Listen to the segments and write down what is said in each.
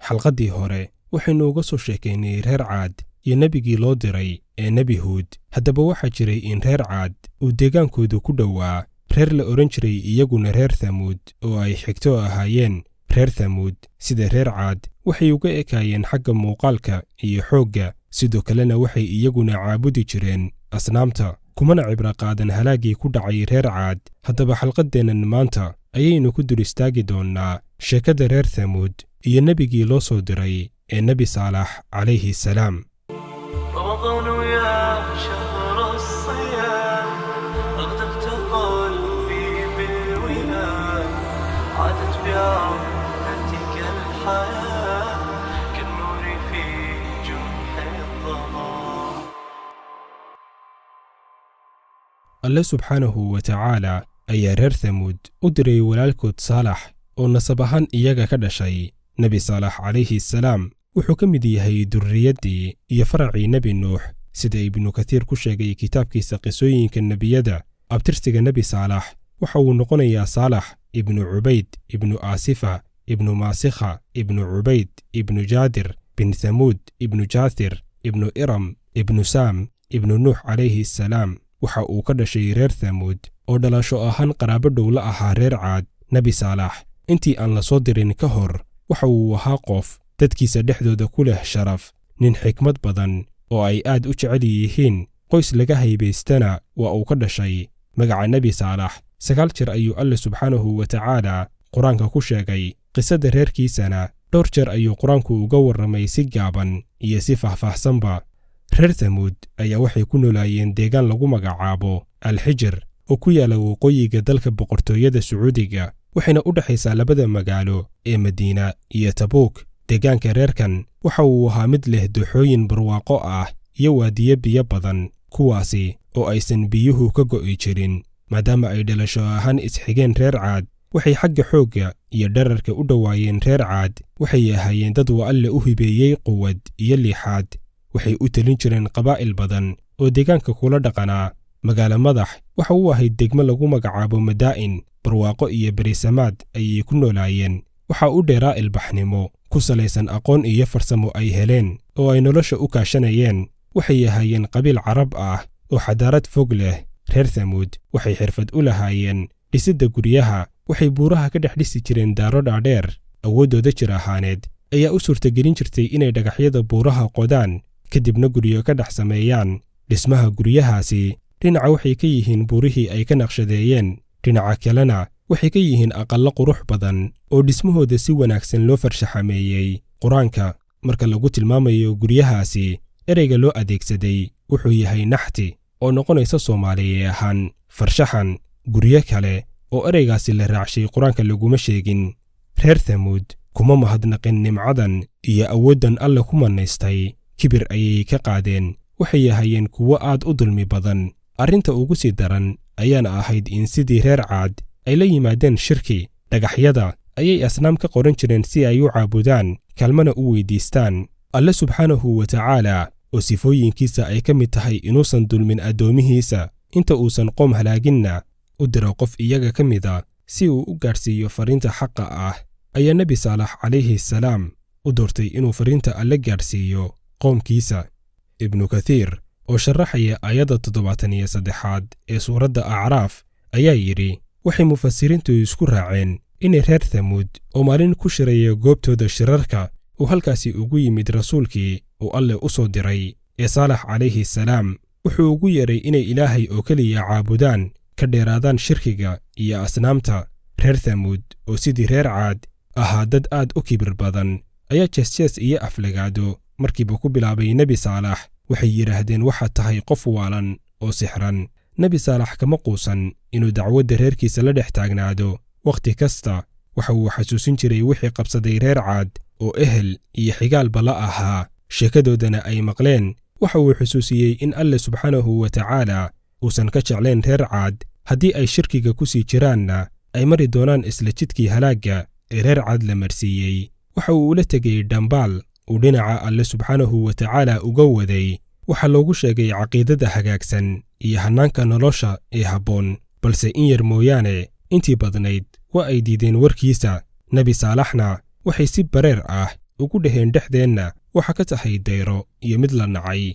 Xalqaddii hore waxaynu uga soo sheekaynay reer Caad iyo nebigii loo diray ee Nebi Huud. Haddaba waxaa jiray in reer Caad uu deegaankoodu ku dhowaa reer la odhan jiray iyaguna reer Thamuud, oo ay xigto ahaayeen. Reer Thamuud sida reer Caad waxay uga ekaayeen xagga muuqaalka iyo xoogga, sidoo kalena waxay iyaguna caabudi jireen asnaamta, kumana cibro qaadan halaaggii ku dhacay reer Caad. Haddaba xalqaddeennan maanta ayaynu ku dul istaagi doonnaa sheekada reer Thamuud iyo nebigii loo soo diray ee Nebi Saalax calayhi salaam. رمضان يا شهر الصيام، أغدقت قلبي بالوئام. عادت بعودتك الحياة كالنور في جرح الظلام. Alle subxaanahu wa tacaala ayaa reer Thamuud u diray walaalkood Saalax oo nasab ahaan iyaga ka dhashay. Nebi Saalax calayhi salaam wuxuu ka mid yahay durriyaddii iyo faracii Nebi Nuux, sida Ibnu Kathiir ku sheegay kitaabkiisa qisooyinka nebiyada. Abtirsiga Nebi Saalax waxa uu noqonayaa Saalax ibnu Cubayd ibnu Aasifa ibnu Maasikha ibnu Cubayd ibnu Jaadir bin Thamuud ibnu Jaathir ibnu Iram ibnu Saam ibnu Nuux calayhi salaam. Waxa uu ka dhashay reer Thamuud oo dhalasho ahaan qaraabo dhow la ahaa reer Caad. Nebi Saalax intii aan la soo dirin ka hor waxa uu ahaa qof dadkiisa dhexdooda ku leh sharaf, nin xikmad badan oo ay aad u jecel yihiin, qoys laga haybaystana waa uu ka dhashay. Magaca Nebi Saalax 9 jeer ayuu Alle subxaanahu wa tacaala qur-aanka ku sheegay. Qisada reerkiisana dhowr jeer ayuu qur-aanku uga warramay, si gaaban iyo si faahfaahsanba. Reer Thamuud ayaa waxay ku noolaayeen deegaan lagu magacaabo Alxijir oo ku yaala waqooyiga dalka Boqortooyada Sacuudiga, waxayna u dhexaysaa labada magaalo ee Madiina iyo Tabuuk. Deegaanka reerkan waxa uu ahaa mid leh dooxooyin barwaaqo ah iyo waadiyo biyo badan, kuwaasi oo aysan biyuhu ka go'i jirin. Maadaama ay dhalasho ahaan isxigeen reer Caad, waxay xagga xoogga iyo dherarka u dhowaayeen reer Caad. Waxay ahaayeen dad uu Alle u hibeeyey quwad iyo liixaad. Waxay u telin jireen qabaa'il badan oo deegaanka kula dhaqanaa. Magaalo madax waxa uu ahayd degmo lagu magacaabo Madaa'in. Barwaaqo iyo berisamaad ayay ku noolaayeen. Waxaa u dheeraa ilbaxnimo ku salaysan aqoon iyo farsamo ay heleen oo ay nolosha u kaashanayeen. Waxay ahaayeen qabiil Carab ah oo xadaarad fog leh. Reer Thamuud waxay xirfad u lahaayeen dhisidda guryaha. Waxay buuraha ka dhex dhisi jireen daaro dhaadheer. Awooddooda jir ahaaneed ayaa u suurtagelin jirtay inay dhagaxyada buuraha qodaan, kadibna guryo ka dhex sameeyaan. Dhismaha guryahaasi dhinaca waxay ka yihiin buurihii ay ka naqshadeeyeen, dhinaca kalena waxay ka yihiin aqallo qurux badan oo dhismahooda si wanaagsan loo farshaxameeyey. Qur-aanka marka lagu tilmaamayo guryahaasi, ereyga loo adeegsaday wuxuu yahay naxti, oo noqonaysa Soomaaliye ahaan farshaxan. Guryo kale oo ereygaasi la raacshay qur-aanka laguma sheegin. Reer Thamuud kuma mahadnaqin nimcadan iyo awooddan Alle ku mannaystay. Kibir ayay ka qaadeen. Waxay ahaayeen kuwo aad u dulmi badan. Arrinta ugu sii daran ayaana ahayd in sidii reer Caad ay la yimaadeen shirki. Dhagaxyada ayay asnaam ka qoran jireen si ay u caabudaan, kaalmana u weyddiistaan. Alle subxaanahu wa tacaala oo sifooyinkiisa ay ka mid tahay inuusan dulmin addoomihiisa, inta uusan qoom halaaginna u diro qof iyaga ka mida si uu u gaadhsiiyo fariinta xaqa ah, ayaa Nebi Saalax calayhi salaam u doortay inuu fariinta Alle gaadhsiiyo qoomkiisa. Ibnu Kathiir oo sharaxaya aayadda 73aad ee suuradda Acraaf ayaa yidhi: waxay mufasiriintu isku raaceen inay reer Thamuud oo maalin ku shiraya goobtooda shirarka uu halkaasi ugu yimid rasuulkii uu Alle u soo diray ee Saalax calayhi salaam. Wuxuu ugu yeedhay inay Ilaahay oo keliya caabudaan, ka dheeraadaan shirkiga iyo asnaamta. Reer Thamuud oo sidii reer Caad ahaa dad aad u kibir badan ayaa jeesjees iyo aflagaado markiiba ku bilaabay Nebi Saalax. Waxay yidhaahdeen: waxaad tahay qof waalan oo sixran. Nebi Saalax kama quusan inuu dacwadda reerkiisa la dhex taagnaado. Wakhti kasta waxa uu xasuusin jiray wixii qabsaday reer Caad oo ehel iyo xigaalba la ahaa, sheekadoodana ay maqleen. Waxa uu xusuusiyey in Alle subxaanahu wa tacaala uusan ka jeclayn reer Caad, haddii ay shirkiga ku sii jiraanna ay mari doonaan isla jidkii halaagga ee reer Caad la marsiiyey. Waxa uu ula tegey dhambaal uu dhinaca Alle subxaanahu wa tacaala uga waday. Waxaa loogu sheegay caqiidada hagaagsan iyo hannaanka nolosha ee habboon, balse in yar mooyaane intii badnayd waa ay diideen warkiisa. Nebi Saalaxna waxay si bareer ah ugu dhaheen dhexdeenna waxa ka tahay dayro iyo mid la nacay.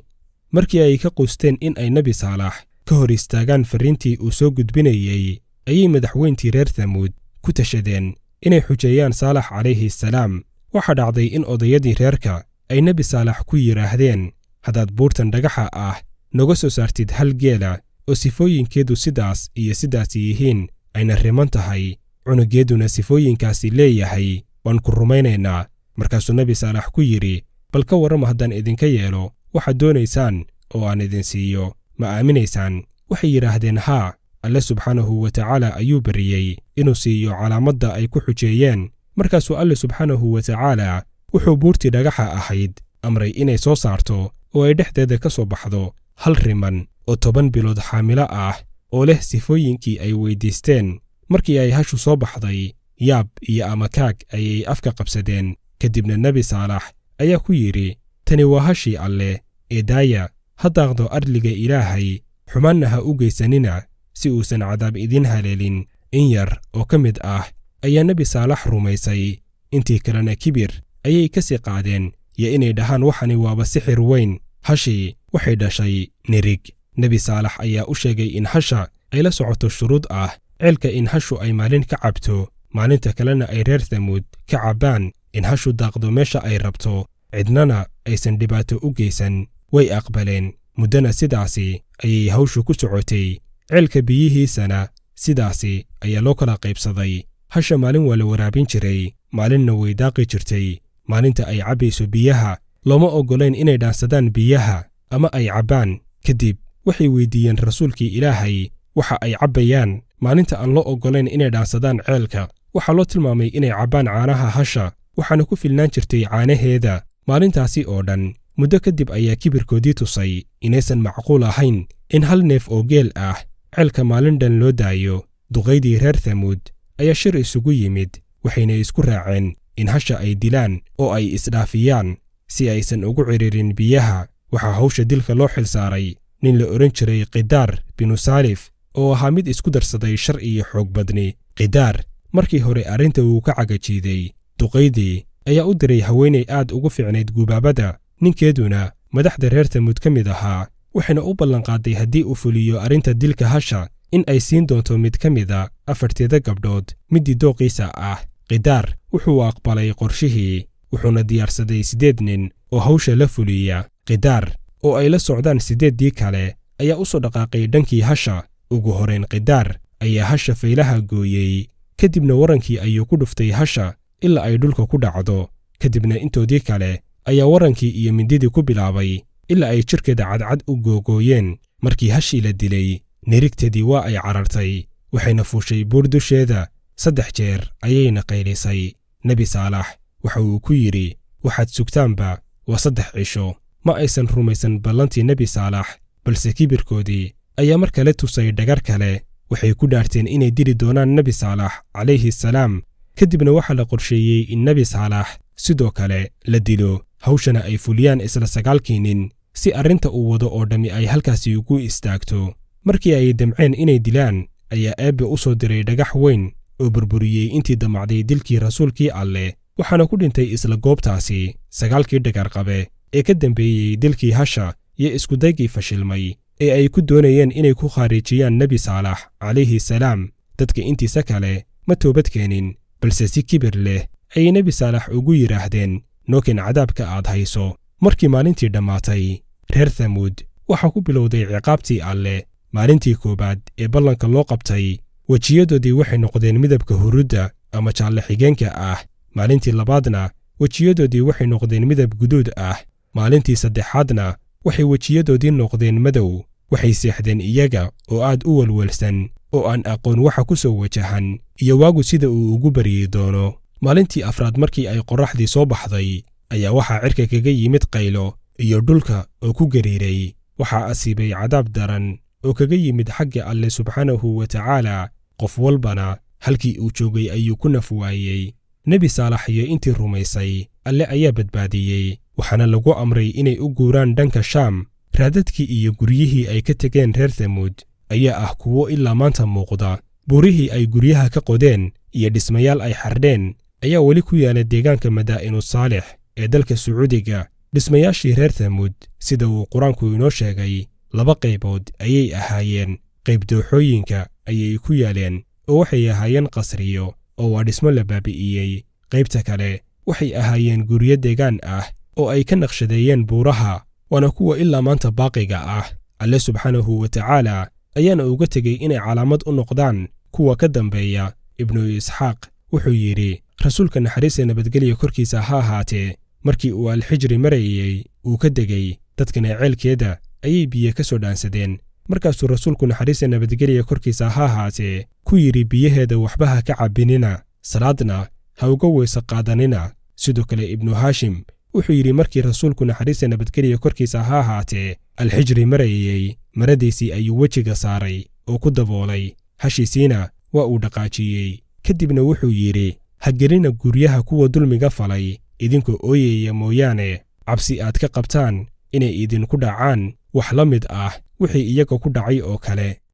Markii ay ka quusteen in ay Nebi Saalax ka hor istaagaan farriintii uu soo gudbinayey, ayay madaxweyntii reer Thamuud ku tashadeen inay xujeeyaan Saalax calayhi salaam. Waxaa dhacday in odayadii reerka ay Nebi Saalax ku yidhaahdeen, haddaad buurtan dhagaxa ah noga soo saartid hal geela oo sifooyinkeedu sidaas iyo sidaas yihiin, ayna riman tahay, cunugeeduna sifooyinkaasi leeyahay, waan ku rumaynaynaa. Markaasuu Nebi Saalax ku yidhi, bal ka warrama haddaan idinka yeelo waxaad doonaysaan oo aan idin siiyo, ma aaminaysaan? Waxay yidhaahdeen haa. Alle subxaanahu wa tacaala ayuu bariyey inuu siiyo calaamadda ay ku xujeeyeen. Markaasuu Alle subxaanahu wa tacaala wuxuu buurtii dhagaxa ahayd amray inay soo saarto oo ay dhexdeeda ka soo baxdo hal riman oo 10 bilood xaamilo ah oo leh sifooyinkii ay weyddiisteen. Markii ay hashu soo baxday, yaab iyo amakaag ayay afka qabsadeen. Kadibna Nebi Saalax ayaa ku yidhi, tani waa hashii Alleh ee daaya, ha daaqdo arliga Ilaahay, xumaanna ha u geysanina si uusan cadaab idiin haleelin. In yar oo ka mid ah ayaa Nebi Saalax rumaysay, intii kalena kibir ayay ka sii qaadeen iyo inay dhahaan waxani waaba sixir weyn. Hashii waxay dhashay nirig. Nebi Saalax ayaa u sheegay in hasha ay la socoto shuruud ah ceelka in hashu ay maalin ka cabto, maalinta kalena ay reer Thamuud ka cabbaan, in hashu daaqdo meesha ay rabto, cidnana aysan dhibaato u geysan. Way aqbaleen. Muddana sidaasi ayay hawshu ku socotay. Ceelka biyihiisana sidaasi ayaa loo kala qaybsaday. Hasha maalin waa la waraabin jiray, maalinna way daaqi jirtay. Maalinta ay cabbayso biyaha looma oggolayn inay dhaansadaan biyaha ama ay cabbaan. Kadib waxay weydiiyeen rasuulkii Ilaahay waxa ay cabbayaan maalinta aan loo oggolayn inay dhaansadaan ceelka. Waxaa loo tilmaamay inay cabbaan caanaha hasha, waxaana ku filnaan jirtay caanaheeda maalintaasi oo dhan. Muddo kadib ayaa kibirkoodii tusay inaysan macquul ahayn in hal neef oo geel ah ceelka maalin dhan loo daayo. Duqaydii reer Thamuud ayaa shir isugu yimid, waxayna isku raaceen in hasha ay dilaan oo ay isdhaafiyaan si aysan ugu ciriirin biyaha. Waxaa hawsha dilka loo xilsaaray nin la odhan jiray Khidaar binu Saalif, oo ahaa mid isku darsaday shar iyo xoog badni. Khidaar markii hore arrinta wuu ka cagajiiday. Duqaydii ayaa u diray haweenay aad ugu fiicnayd gubaabada, ninkeeduna madaxda reer Thamuud ka mid ahaa, waxayna u ballanqaaday haddii uu fuliyo arrinta dilka hasha in ay siin doonto mid ka mida afarteeda gabdhood middii dooqiisa ah. Khidaar wuxuu aqbalay qorshihii, wuxuuna diyaarsaday 8 nin oo hawsha la fuliya. Khidaar oo ay la socdaan 8dii kale ayaa u soo dhaqaaqay dhankii hasha. Ugu horayn Khidaar ayaa hasha faylaha gooyey, kadibna warankii ayuu ku dhuftay hasha ilaa ay dhulka ku dhacdo. Kadibna intoodii kale ayaa warankii iyo mindidii ku bilaabay ilaa ay jirkeeda cadcad u googooyeen. Markii hashii la dilay, nirigteedii waa ay carartay, waxayna fuushay buur dusheeda. 3 jeer ayayna qaylisay. Nebi Saalax waxa uu ku yidhi, waxaad sugtaanba waa 3 cisho. Ma aysan rumaysan ballantii Nebi Saalax, balse kibirkoodii ayaa mar kale tusay dhagar kale. Waxay ku dhaarteen inay dili doonaan Nebi Saalax calayhi salaam. Kadibna waxaa la qorsheeyey in Nebi Saalax sidoo kale la dilo, hawshana ay fuliyaan isla 9kii nin si arrinta uu wado oo dhammi ay halkaasi ugu istaagto. Markii ay damceen inay dilaan, ayaa Eebbe u soo diray dhagax weyn oo burburiyey intii damacday dilkii rasuulkii Alleh, waxaana ku dhintay isla goobtaasi 9kii dhagarqabe ee ka dambeeyey dilkii hasha iyo iskudaygii fashilmay ee ay ku doonayeen inay ku khaarijiyaan Nebi Saalax calayhi salaam. Dadka intiisa kale ma toobad keenin, balse si kibir leh ayay Nebi Saalax ugu yidhaahdeen, nooken cadaabka aad hayso. Markii maalintii dhammaatay, reer Thamuud waxaa ku bilowday ciqaabtii Alleh. Maalintii koowaad ee ballanka loo qabtay, wejiyadoodii waxay noqdeen midabka hurudda ama jaalle xigeenka ah. Maalintii labaadna wejiyadoodii waxay noqdeen midab guduud ah. Maalintii saddexaadna waxay wejiyadoodii noqdeen madow. Waxay seexdeen iyaga oo aad u walwalsan oo aan aqoon waxa ku soo wajahan iyo waagu sida uu ugu baryi doono. Maalintii afraad markii ay qorraxdii soo baxday, ayaa waxaa cirka kaga yimid qaylo iyo dhulka oo ku gariiray. Waxaa asiibay cadaab daran oo kaga yimid xagga Alle subxaanahu wa tacaala. Qof walbana halkii uu joogay ayuu ku naf waayey. Nebi Saalax iyo intii rumaysay Alle ayaa badbaadiyey, waxaana lagu amray inay u guuraan dhanka Shaam. Raadadkii iyo guryihii ay ka tegeen reer Thamuud ayaa ah kuwo ilaa maanta muuqda. Buurihii ay guryaha ka qodeen iyo dhismayaal ay xardheen ayaa weli ku yaala deegaanka Madaa'inu Saalix. ee dalka Sacuudiga. Dhismayaashii reer Thamuud, sida uu Qur-aanku inoo sheegay, laba qaybood ayay ahaayeen. Qayb dooxooyinka ayay ku yaaleen oo waxay ahaayeen qasriyo, oo waa dhismo la baabi'iyey. Qaybta kale waxay ahaayeen guryo deegaan ah oo ay ka naqshadeeyeen buuraha, waana kuwa ilaa maanta baaqiga ah. Alle subxaanahu wa tacaala ayaana uga tegey inay calaamad u noqdaan kuwa ka dambeeya. Ibnu Isxaaq wuxuu yidhi, Rasuulka naxariista nabadgelya korkiisa ha ahaatee, markii uu Alxijri marayey uu ka degey, dadkana ceelkeeda ayay biyo ka soo dhaansadeen. Markaasuu Rasuulku naxariista nabadgelya korkiisa ha ahaatee ku yidhi, biyaheeda waxba ha ka cabbinina, salaadna ha uga weyse qaadanina. Sidoo kale Ibnu Haashim wuxuu yidhi, markii Rasuulku naxariista nabadgelya korkiisa ha ahaatee Alxijri marayey, maradiisii ayuu wejiga saaray oo ku daboolay, hashiisiina waa uu dhaqaajiyey. Kadibna wuxuu yidhi, ha gelina guryaha kuwa dulmiga falay idinkoo ooyaya mooyaane, cabsi aad ka qabtaan inay idinku dhacaan wax la mid ah wixii iyaga ku dhacay oo kale.